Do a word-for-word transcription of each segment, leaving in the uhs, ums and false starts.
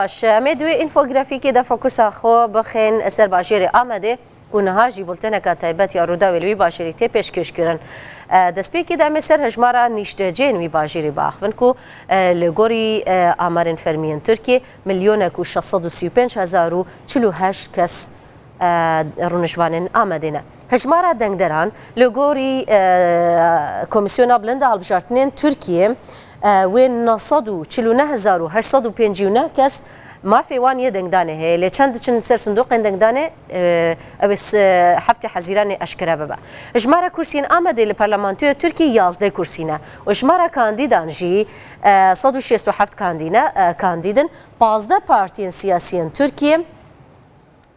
Baş, em ê di wê înfografîkê de fokusa xwe bixên ser bajêrê Amedê ku niha jî bulteneka taybet ya Rûdawê li wî bajêrî tê pêşkêşkirin. E, destpêkê de em ê ser hejmara nîşteciyên wî bajêrî biaxivin ku, e, li gorî, e, amarên fermiyên Tirkiyê milyonek û şeş sed û sî û pênc hezar û çil û heşt kes, e, rûnişvanên Amedê ne. Hejmara dengderan li gorî, e, Komîsyona Bilind a Hilbijartinên Tirkiyê, e, wê neh sed û çil û neh hezar û heşt sed û pêncî û neh kes mafê wan yê dengdanê heye, lê çend diçin ser sindoqên dengdanê, e, ew ê s-, heftê Hezîranê eşkere bibe. Hejmara kursiyên Amedê li Parlamentoya Tirkiyê yazdeh kursî ne û hejmara kandîdan jî, e, sed û şêst û heft kandî ne, e, kandîd in. Pazdeh partiyên siyasî yên Tirkiyê,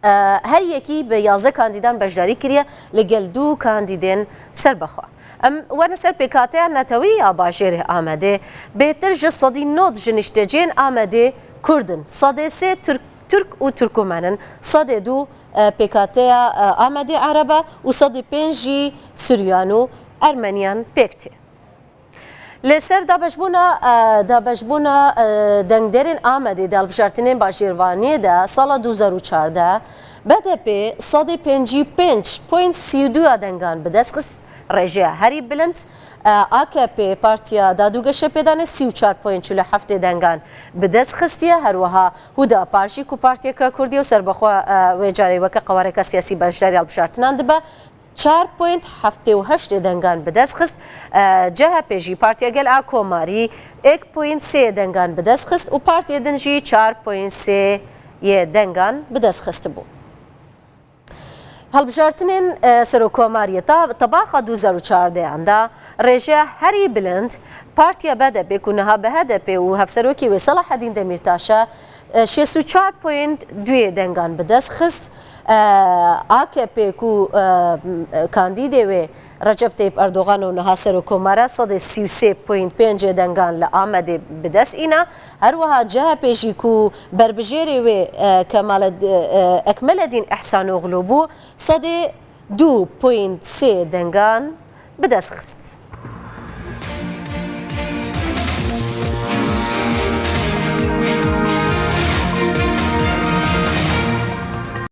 e, her yekî bi yazdeh kandîdan beşdarî kiriye, li gel du kandîdên serbixwe. Em werin ser pêkhateya netewî ya bajêrê Amedê. Bêhtir ji sedî nod ji nişteciyên Amedê Kurd in. Sedê sê Tirk, Tirk û Tirkumen in. Sedê du, e, pêkhateya, e, Amedê Ereb e û sedê pênc jî Suryan û Ermeniyan pêk tê. Li ser dabeşbûna, e, dabeşbûna, e, dengderên Amedê di hilbijartinên bajêrvaniyê de sala du hezar û çardeh, B D P sedê pêncî û pênc point sî û du ya dengan bi dest xist, rêjeya herî bilind, e, A K P, Partiya Dad û Geşepêdanê, sî û çar point çil û heftê dengan bi dest xistiye. Her wiha Huda Par jî ku partiyeke kurdî ye û serbixwe, e, wê carê weke qewareka siyasî beşdarî hilbijartinan dibe, çar point heftê û heştê dengan bi dest xist. E, C H P jî, Partiya Gel a Komarî, êk point sê dengan bi dest xist û partiyê din jî çar point sê yê dengan bi dest xistibû. Hilbijartinên, e, serokkomariyê ta tebaxa du hezar û çardeh an de rêjeya herî bilind Partiya B D P ku niha bi H D P û hevserokê wê Selahedîn Demîrtaş e, e, şêst û çar point du yê dengan bi dest xist. E, A K P ku, e, kandîdê wê Recep Tayyip Erdogan û niha serokkomar e, sedê sî û sê point pêncê dengan li Amedê bi dest îna. Her wiha C H P jî ku berbijêrê wê, e, Kemaled-, e, Ekmeledîn Ihsanoglu bû, sedê du point sê dengan bi dest xist.